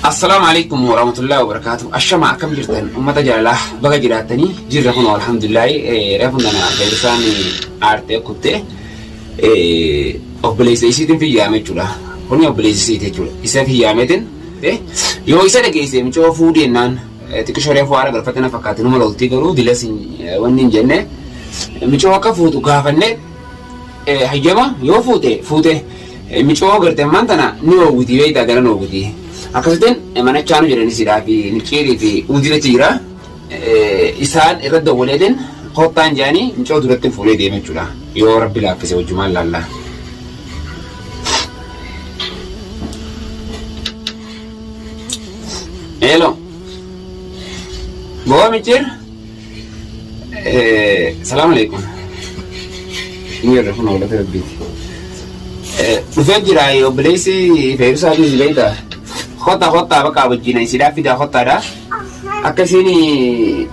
Assalaamu alaikum warahmatullahi wabarakatuh. Ashama akkam jirtan ummata jaalalaa baga jiraattanii jirra kun alhamdulillahi reefu nana Feerisaan aartee kuttee obboleessa isiitiin fiyyaame jechuudha. Kuni obboleessa isiiti jechuudha. Isa fiyyaameetiin yoo isa dhageesse micoo fuudhi jennaan xiqqishoo reefu haara galfatte na fakkaate numa loltii garuu dilas wanni hin jenne micoo akka fuutu gaafanne hayyama yoo fuute fuute micoo garte ammaan tana ni oowwiti beektaa daran oowwiti. Akkasittiin mana chaanu jedhan isiidhaa fi micciirii fi uudii achi jira. Isaan irra dawwaleetiin kottaan jedhanii micoo duratti fuudhee deema jechuudha. Yoo rabbi laaffise wajjumaan laalla. Hello. Boo micciir. Salaam alaikum. Inni irra kun oolata rabbiiti. Dhufee jira obboleessi fe'isaatii si beekta. Kottaa kottaa bakka wajjin isiidhaa fidaa kottaadha. Akka isiin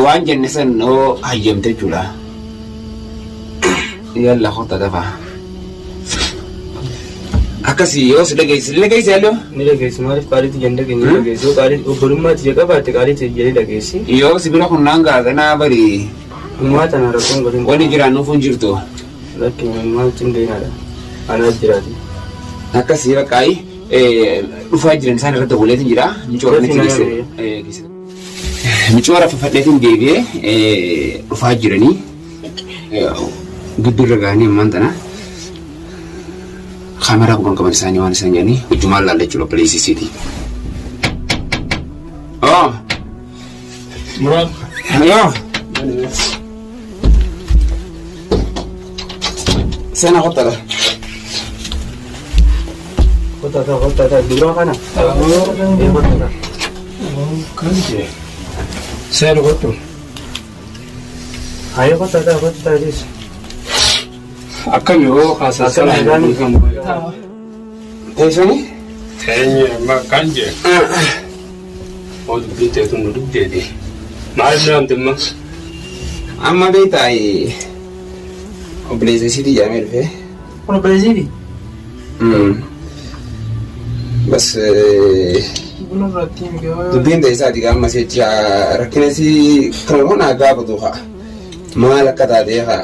waan jenne san hoo hayyamte jechuudha. Yalla kottaa dafaa. Akkasii yoo si dhageessi ni dhageessi halluu. Ni dhageessi maaliif qaaliitti jan dhageenye ni dhageessi yoo qaalii obbolummaatti ija qabaatte qaaliitti jedhee dhageessi. Yoo si bira kunnaan gaaganaa bari Dhumaa tana rakkoon godhin. wani jiraan nuuf hin jirtu. Lakki maal cindeenaadha. Anaa jiraati. Akkasii baqqaayi dhufaa jiran isaan irratti dawwaleetiin jira. Micoora natti geesse. Micoora fafadheetiin deebi'ee dhufaa jiranii gidduu irra gahanii ammaan tana kaameraa quban qaban isaanii waan isaan jedhanii hojjumaan laalla jechuudha obboleessi isiiti. Oh. Muraad. Yoo. Seenaa qottadha. Kottaa kottaa dura kana. Ee kottaa. Kan jee. Seera kottu. Ayyo kottaa kottaa jees. Akkam yoo kaasaa Akkam nagaan. Teessoni? Teenye amma kan jee. Oo dubbiin teetu nu dubdeeti. Maaliif na waamte amma? Amma beektaa obboleessa isiitii jedhamee dhufee. Kun obboleessiiti. Bas dubbiin ta'e isaati gaama jecha rakkina isii kan kun haa gaafatu haa maal akka taate haa.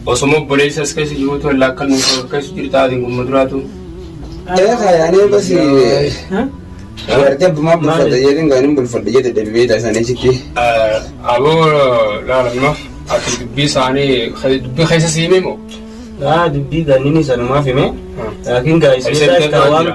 Osuma obboleessa as keessa jiruutu allaa akka nu keessa jiru taatiin gumma duraatu. Ee kaayaanee bas jaartii abbumaa bulfadha jedhin gaanin bulfadha jedhe deebi'ee taasisan achitti. Aboo laalamma ati dubbii isaanii dubbii keessa siimee moo? Laa dubbii ganini sanumaaf hime. Laakiin gaa isinirraa waan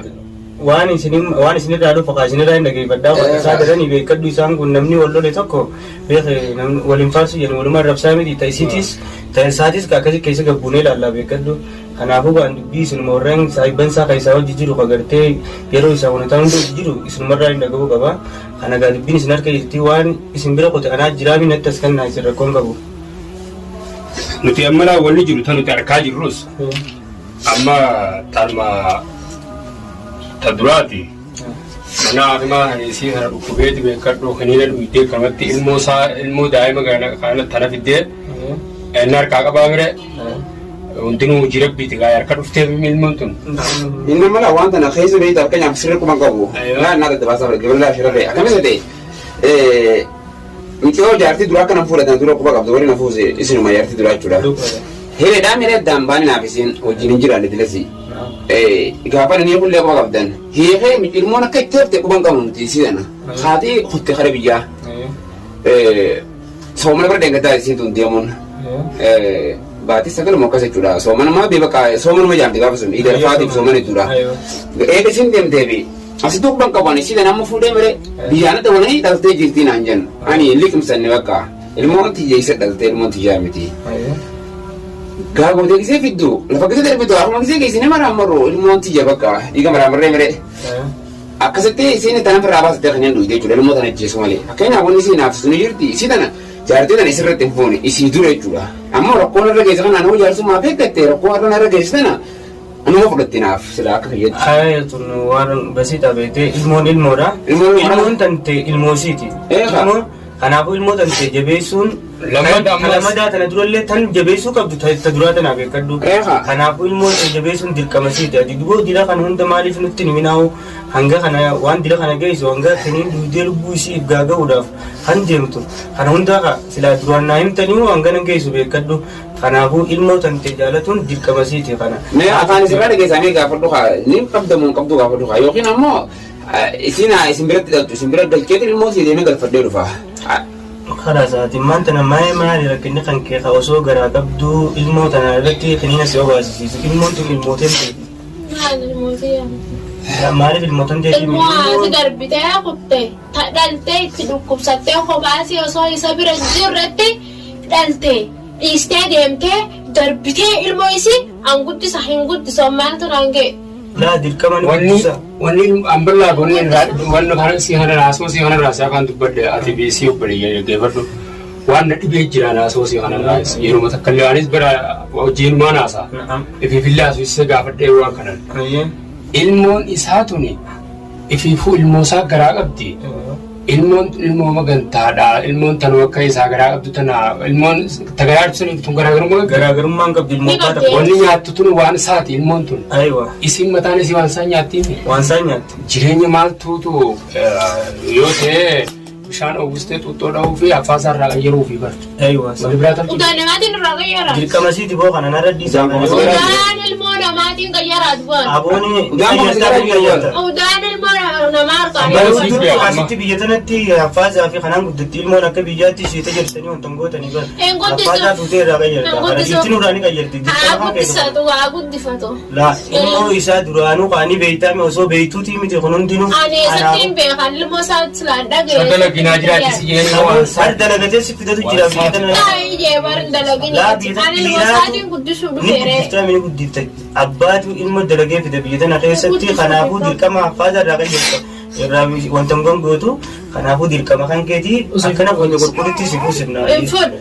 waan isin waan isinirraa dhufu kaa isinirraa hin dhageeffadhaa bakka isaa jedhanii beekadhu isaan kun namni wal lole tokko beeke namni waliin faarsu jedhu walumaa rabsaa miti ta isiitis ta isaatis ka akkasii keessa gabbuunee ilaallaa beekadhu kanaafuu gaan dubbii isinuma warreen saahibban isaa kan isaa hojii jiru ka gartee yeroo isaa wanta hunda hojii jiru isinumarraa hin dhaga'uu qaba kana gaa dubbiin isin harka jirti waan isin bira qote anaa jiraami natti as kennaa isin rakkoon qabu. Nuti amma laa wanni jiru ta nuti arkaa jirrus amma tarma ta duraati. Mana hakimaa kan isii kana dhukkubeeti beekadhu kiniina dhuydee kanumatti ilmoo isaa ilmoo daa'ima kana kana tana fiddee inni harkaa qabaa mire hundinuu hojii rabbiiti gaa harka dhufteef ilmoon tun. Inni mala waan tana keessa beektaa fakkeenyaaf sirri quban qabu. Laa naa daddabaasa bara gibirlaa shirarree akkamis ta'e miciyoo jaartii duraa akka nan fuudhatan dura quba qabdu warri na fuuse isinuma jaartii duraa jechuudha. Hiriidhaa miree addaan baane naaf isin wajjin hin jiraanne dilasi. Gaafa nanii kullee quba qabdan. Hiikee ilmoon akka itti hafte quban qabnu nuti isii sana. Haatii kutte kara biyyaa. Soomana bira deengaddaa isiin tun deemuun. Baatii sagaluma akkas jechuudha. Soomana maa beeka soomanuma jaamti gaafa sun iidal faatiif soomana jechuudha. Eega isin deemteefi asitti quban qaban isii tana amma fuudhee miree biyyaan adda walanii dhaltee jirtii naan jennu. Ani liqimsanne bakka ilmoon tiyya isa dhaltee ilmoon tiyyaa miti. Gaa gootee gisee fiddu lafa gisee darbitu akkuma gisee geessine maraamarru ilmoon tiyya bakka dhiiga maraamarree miree. Akkasitti isiin tana firraa baasitee kan hin dhuyte jechuudha ilmoo tana ajjeesu malee. Fakkeenyaaf wanni isii naafsisu ni jirti isii tana jaartii tana isirratti hin fuune isii dura jechuudha. Ammoo rakkoon irra geesse kanaan hoo jaarsummaa beekkatte rakkoo irra narra geesse tana anuma fudhatti naaf sila akka kiyyatti. Ayya tun waan basiidha beektee ilmoon ilmoodha. Ilmoon ilmoodha. Ilmoon tante ilmoosiiti. Eegaa. Ilmoon kanaafuu ilmoo tante jabeessuun Lammataa ammas Lamadaa tana durallee tan jabeessuu qabdu ta duraa tanaa beekadhu. Eegaa. Kanaafuu ilmoo tan jabeessuun dirqama siiti. Ati duboo dila kana hunda maaliif nutti hin himinaa'u? Hanga kana waan dila kana geessu hanga kaniin duudee lubbuu isii if gaaga'uudhaaf kan deemtu. Kana hundaa ka silaa duraan naa himtanii hanga nan geessu beekadhu. Kanaafuu ilmoo tan ta'e jaalatuun dirqama siiti kana. Mee afaan isirraa dhageessanii gaafadhu kaa ni qabdamu hin qabdu gaafadhu kaa yookiin ammoo isin isin biratti dhaltu isin bira galcheetiin ilmoo sii deemee galfadhee dhufa. Karaa isaatiin maan tana maayee maali rakkinni kan kee ka osoo garaa qabduu ilmoo tana irratti kiniina si obaasisiisu. Ilmoon tun ilmooteen ta'e. Maal ilmootii yaa? Maaliif ilmootan ta'e? Ilmoo haati darbitee kutte ta dhaltee itti dhukkubsattee kophaasii osoo isa bira hin jirretti dhalte dhiistee deemtee darbitee ilmoo isii an guddisa hin guddisu maaltu naan ga'e. Laa dirqama ni Wanni guddisa. wanni amballaa wanni wanni kana si kana naasoo si kana raasee afaan dubbadde ati fi si obboleeyyan dhaggeeffadhu. Waan na dhibee jira naasoo si kana raas yeroo takka illee anis bara hojiinumaa naasa. Na'am. Ifiifillee asuu gaafadhee waan kanan. Ayyee. Ilmoon isaa tuni ifiifuu ilmoo isaa garaa qabdi. Ilmoon tun ilmoo magantaadha. Ilmoon tanuma akka isaa garaa qabdu tana ilmoon ta garaa qabdu tun garaagarummaa qabdi. Garaagarummaan qabdi ilmoo Ni abbaa qabdi. tokko. Wanni nyaattu tun waan isaati ilmoon tun. Ayiwa. Isin mataan isii waan isaan nyaattiimi. Waan isaan nyaatti. Jireenya maaltuutu yoo ta'e bishaan uwwistee xuuxxoo dha'uu fi afaan isaarraa qayyaruu fi bara. Ayiwa. Wanni biraa tolchu. Udaan namaatiin irraa qayyara. Dirqama siiti boo kana narra dhiisa. Isaan kun Udaan ilmoo namaatiin qayyara duwwaan. Abooni Udaan kun qayyartaa ni qayyarta. Udaan ilmoo namaa harkaan. Baruu Baruu dur dur asitti biyya tanatti haffaasaa fi kanaan guddatti ilmoon akka biyyaatti ishee tajaajilanii wanta hin gootanii bara. Hin guddisu. Haffaasaa fuutee irraa qayyarta. Hin Kana guddisu. jirti nurraa ni qayyarti. Haa Dirqama kan keessa. guddisatu haa guddifatu. Laa ilmoo isaa duraanuu qaanii beeytaame osoo beeytuutii miti kun hundinuu. Ani eessatti hin beekan ilmoo isaa silaan dhagee. Sadala ginaa jiraachisi jedhanii waan Har isaati. dalagatee si fidatu jira biyya tana. Taa'ee jee barin dalagini. Laa biyya Ani ilmoo isaatiin guddisuu Ni dhufeere. guddiftaa ni guddifta. Abbaatu ilma dalagee fida biyya tana keessatti kanaafuu dirqama haffaasaa irraa qayyarta. Irraa wanta hin gongootu kanaafuu dirqama kan keetii akkana qonni qulqullutti si fuusifna. Hin fudhu.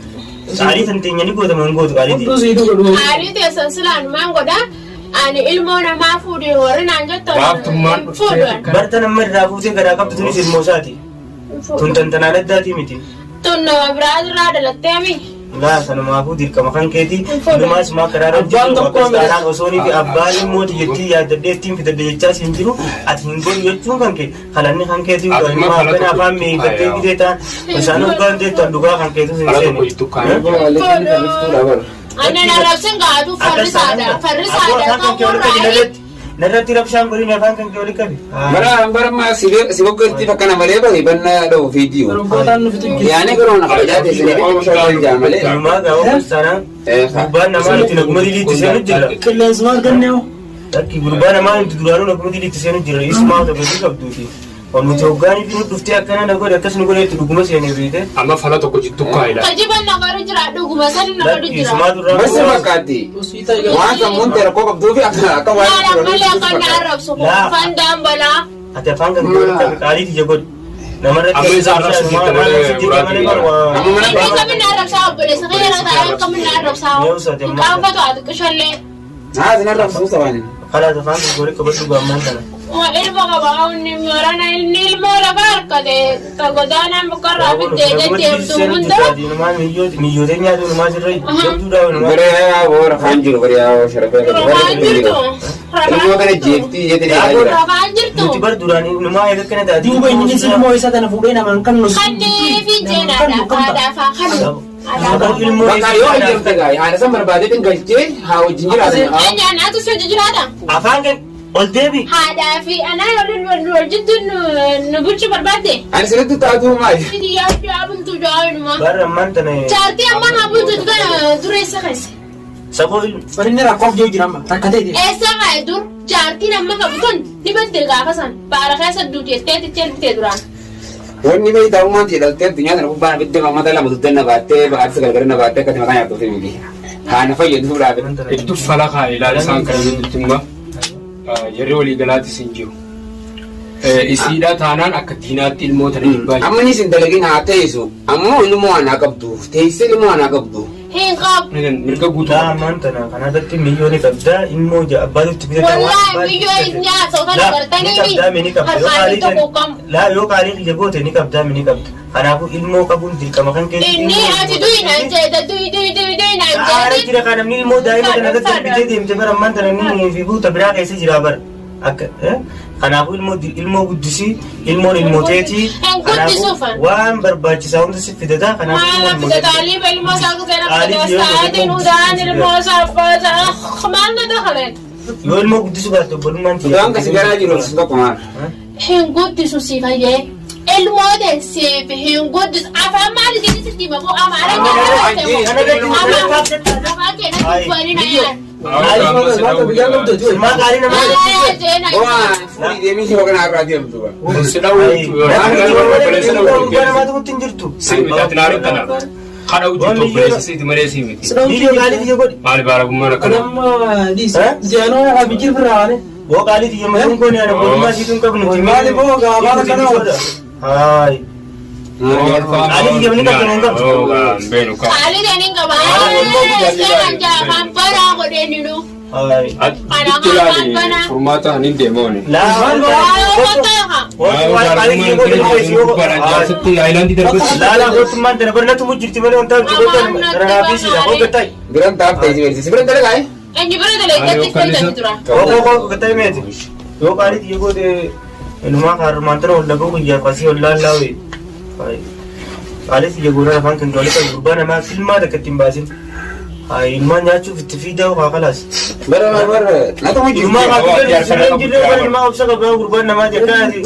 Qaalii tan teenya ni gootama hin gootu qaalii Hudduu sii dhuga dhuga. Qaalii teessan silaan maan godhaa? Ani ilmoo namaa fuudhe warri naan jettan. Gaaftummaan hin dhuftee fuudhu. akka- Barta nama irraa fuutee garaa qabdu tunis ilmoo isaati. Hin fuudhu. Tun tantanaan addaatii miti. Tun nama biraa irraa dhalattee mi? Laa sanumaafuu dirqama kan keetii Hin fuudhu. ilumaas maa karaa irra Abbaan jiru tokko akkas miti. taanaan osoo ni fi abbaan immoo jettii yaaddadhee ittiin fidadde jechaas hin jiru ati hin godhu jechuun kan kee kalanni kan keetii Ati ilmaa fala akkana tokko afaan jettu miidhattee kaayaa. fidee ta'an isaan hoggaan deettan dhugaa kan keetu hin Fala tokko seene. jettu kaayee. Ani na rabsin gaatu farrisaadha. Farrisaadha Afaan kan kee kan olii qabi warraa'ee. narratti narratti rabshaan godhin afaan kan kee olii qabi. Bara bara ma si boggeetti fakkana malee bari banna dha'u fiidiyo. Darbataan nu fitu jira. Yaani garuu na kabajaa teessanii bishaan jaa malee. Ilumaa gaa'oo kiristaanaa gurbaan namaa nuti naguma diliitti seenu jira. Qilleensuma arganne hoo. Lakki gurbaa namaa nuti duraanuu naguma diliitti seenu jira. Isumaa otoo gadi qabduuti. Ol nuti hoggaanii fi nu dhuftee akkana na godhe akkas nu godhe itti dhuguma seenee beekte. Amma fala tokko jettu kaayila. Kajiban na godhu jira dhuguma sani na godhu Lakki jira. isumaa duraan. Basi fakkaatti. Usii ta'e Waan sammuun ta'e rakkoo qabduu fi akka akka waan Maal ammallee akka na arrabsu kun Laa. fandaan balaa. Ati afaan kan kee olii qabi qaalii tiyya godhi. Namarratti Amma isaa arrabsu jirta malee malee Amma mana Inni akkamiin na arrabsaa obboleessa kee yeroo taa'e akkamiin na arrabsaa. Yoo sote Hin qaanfatu ati qishallee. Haa isin arrabsuu sabaan. Kalaas afaan kan kee olii qabadhu gaammaan tana. Waa ilma qaba inni waraana inni ilmoo lafa harkate ta godaanaan bukkarraa fiddee deddeemtu hunda. Miyyootee nyaatu numaa sirra jabduudhaa numaa. Bare yaa rafaan jiru bare yaa sharafee Rafaan jirtu. Ilmoo kana jeeftii jettee dheedaa jira. Rafaan jirtu. Nuti bar duraan numaa eega akkana taate. Duuba inni ilmoo isaa tana fuudhee namaan kan nu. Kanneefi jeenaadha. Haadhaafaa kanu. Bakka yoo ajjeefte gaa haadha san barbaadeetiin galchee haa wajjin jiraatan. Eenyu anaatu si hojii jiraata? Afaan kan ol deebi. Haadhaa fi anaa wal jidduu nu bulchu barbaadde? Ani sirriitti taatu maali? Yaa bultu jaa'inuma. Barra ammaan tana. Jaartii amma haa bultu kana dureessa keessa. Saboo ilmi. Barinni rakkoof jiru jira amma rakkatee jira. Eessa kaa'e dur jaartiin amma qabu tun ni badde gaafa san baara keessa duutettee tichee dhuftee duraan. Wanni beektaa uumaan ta'e dhaltee addunyaa kana gubbaan abidda mata lama dugda na baattee ba'aatti gargar na baattee akkati maqaa nyaattuuf miti. Haana fayyaduudhaaf. Iddoo fala kaayila isaan kan jennutti immoo jarri walii galaatis hin jiru. Isiidha taanaan akka diinaatti ilmoo tana jibbaa jiru. Amma ni isin dalagin haa teessu ammoo ilmoo anaa qabdu teessee ilmoo anaa qabdu. Hin qabu. Mirga guutuu. Laamaan tana kanarratti miyyoon qabdaa immoo abbaatu itti fidata. Wallaahi biyyoo hin nyaata otoo dabartanii Ni qabdaa mi ni qabda. Yoo harkaan qaalii tokko qabu. Laa yoo qaalii kiyya goote ni qabdaa mi ni qabda. Kanaafuu ilmoo qabuun dirqama kan keessa. Inni ati du'i naan jedhe du'i du'i du'i du'i naan Aara jedhe. jira kan namni ilmoo daa'ima kana irratti darbitee deemte bara ammaan tana inni fi guuta biraa keessa jira bara. Akka kanaafuu ilmoo ilmoo guddisii ilmoon ilmooteetii. Hin guddisuufan. Waan barbaachisaa hunda si fidata kanaafuu Maal ilmoon fidata ilmooteetii. aliiba ilmoo isaa gisee Aliif fidata yoo sa'aatiin godhe udaan ilmoo isaa abbaa isaa maal na dakaleen. Yoo ilmoo guddisuu baatte obbolummaan Waan kasi garaa jiru tokko maal? Hin guddisu si fayyee. Ilmoo teessiif hin guddisu afaan maal isin sitti himamu amaara keessa afaan keenya dubbanii na yaad. Ilmaa qaalii namaa. Waan fuudhii deemii yoo kana irraa deemtu ba. Si dhawuu Gurbaa namaatu hin jirtu. Si miti ati naannoo tana. Kadha hojii obboleessa siiti malee si miti. Biyyoo qaalii kiyya godhi. Maali baaragummaan akkana. Adamma dhiis. Siyaanoo abijir birraa waane. Boo qaalii kiyya matuun kooni ana obbolummaa siitu hin qabnu. Maali boo gaabaa kana Haay. Qaalii kiyya ni qabdu hin qabdu. Qaalii deeniin qaba. Seeraan jaafaan baraa godheen nu. Haay. Itti ilaali furmaata hin deemooni. Laa. Aayilaandii darbatti. Laalaa gootummaan tana barnatu mujjirti malee wanta hojii gootan raraafiisiidha. Hoggatai. Biran taaf ta'e si beeksisi. Biran dalagaa eh? Inni bira dalagaa fayyadamu tura. Hoggatai meeti. Yoo qaalii kiyya goote inumaa kaarrumaan tana ol dhagoo guyyaa qasii ol laallaa Qaalii kiyya goonaan afaan kan tolee kan gurbaa namaa filmaa takka ittiin baasin. Ilmaan nyaachuuf itti fiidaa haa kalaas. Bara bara na ta'u Ilmaa jirti. haa fiidaa jirree bara ilmaa obsa qabaa gurbaan namaa jedhaa ati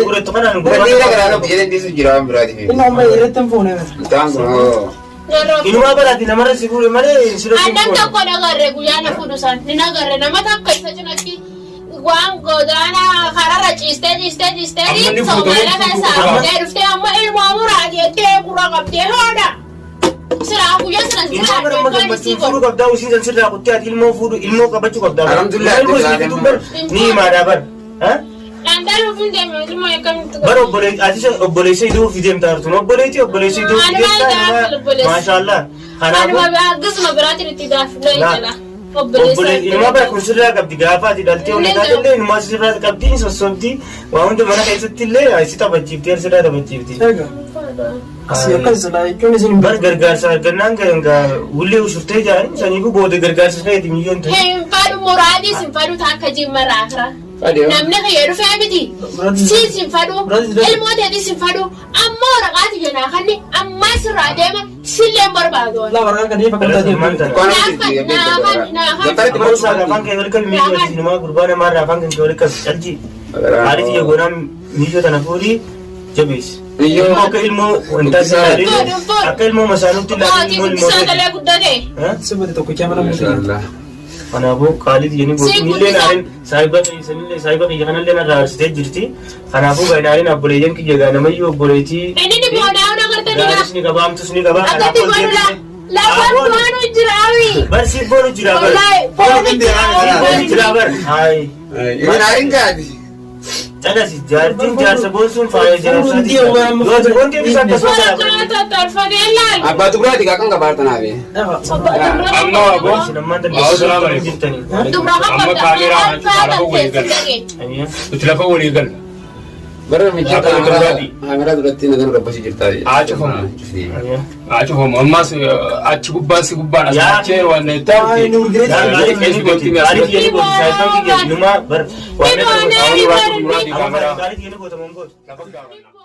godhattu kanaan Bara dhiira gurbaan. garaa qabu jedheen dhiisu jira waan biraatiif. Inni amma irratti hin fuune. Mucaan kun hoo. Inumaa baraati namarra si fuudhe malee si dhokkuun Annan tokko nagarre guyyaa na fuudhu san ni nagarre nama takka isa cinatti waan godaana kararra ciistee ciistee ciistee Amma inni somaala fuudhee keessaa fuudhuu qabdee dhuftee amma ilmoo muraa jettee gurra qabdee hoodha. Silaa guyyaa sana Ilmoo silaa bara amma deemaan isii gammachuun fuudhuu godhu. qabdaa usiin san sirraa kuttee ati ilmoo fuudhu ilmoo qabachuu qabdaa. Alhamdulillah, Ilmoo isii fituun bar ni himaadhaa bar. Dhandhaan ofiin deema ilmoo akkamitti Bar obboleessi obboleessa iduu fi deemtaa jirtu obboleetti obboleessa iduu fi Ani maal deemtaa gaafa obboleessa? maashaallah. Kanaafuu Anuma gisuma biraatiin itti gaafnee jala. obbolee ilmaa bara kun sirraa qabdi gaafa ati dhaltee ol taate illee ilmaa sirraa qabdi ni sossobdi waa hunda mana keessatti illee si taphachiifti sirraa taphachiifti. Egaa. Si akkas silaa jechuun isin Bar gargaarsa argannaan kan wullee usurtee jaanii saniifuu booda gargaarsa feeti miyyoon ta'e. Hin fadhu muraadis hin fadhu takka jimmarraa akira. Fadhi. Namni kiyya dhufee miti. Siis hin fadhu, ilmoo teetis hin fadhu, ammoo waraqaati jenaa kanni ammaa sirraa deema sillee hin barbaadu. Laa waraqaa kan ifa kan taate. Waan hojii Dabtaratti Amma usaa afaan kee wal qabi miyyoo ati inumaa gurbaa namaarraa afaan kee wal qabi calji. Haali xiyya goonaan miyyoo tana fuudhii jabeessi. Miyyoo. Ilmoo akka ilmoo wanta akka ilmoo masaanutti ilaalu Maatii ilmoo ilmoo guddisaa ta'e. galee guddate. Sibati tokkicha mana mutu. Maashaallah. Kanaafuu qaalii xiyya Si ni illee guddisaa. naariin saayiba sanillee saayiba kiyya kanallee narraa arsitee jirti. Kanaafuu gaa'inaaleen obboleeyyan kiyya gaa namayyuu obboleetii. Inni ni boonaa hunda gartanii Gaaris ni qaba hamtus ni qaba. Akkatti boonu lafaan boonu jiraawi. Barsiif boonu jira bar. Wallaahi boonu Boonu jiraawi. jira bar. Hayi. Inni naariin gaadi. Calasi jaartiin jaarsa boonsuun faaya jaarsaati. Yoo ta'u wanti ibsa akkasuma Suura kana. kana tattarfatee laal. Abbaa dubaraati kaa kan gabaarta naafi. Amma aboo. Isin ammaan Assalaamu alaikum. jirtanii. Dubra Amma kaameeraa lafa walii galla. Nuti lafa walii galla. Bara mijjii Akka dubaraati. kaameraa duratti nagan rabbasii jirta. Haa cufamu. Haa cufamu. Ammas achi gubbaan si gubbaan as Yaa. achee waan Ay, ta'e. nuur gireetti. Maaliif jedhanii gootu saayifaan kiyya inumaa bar. Ni boonaa ni Muraati barri. muraati kaameraa. Maaliif jedhanii gootu mongoota. Lafa gaafa.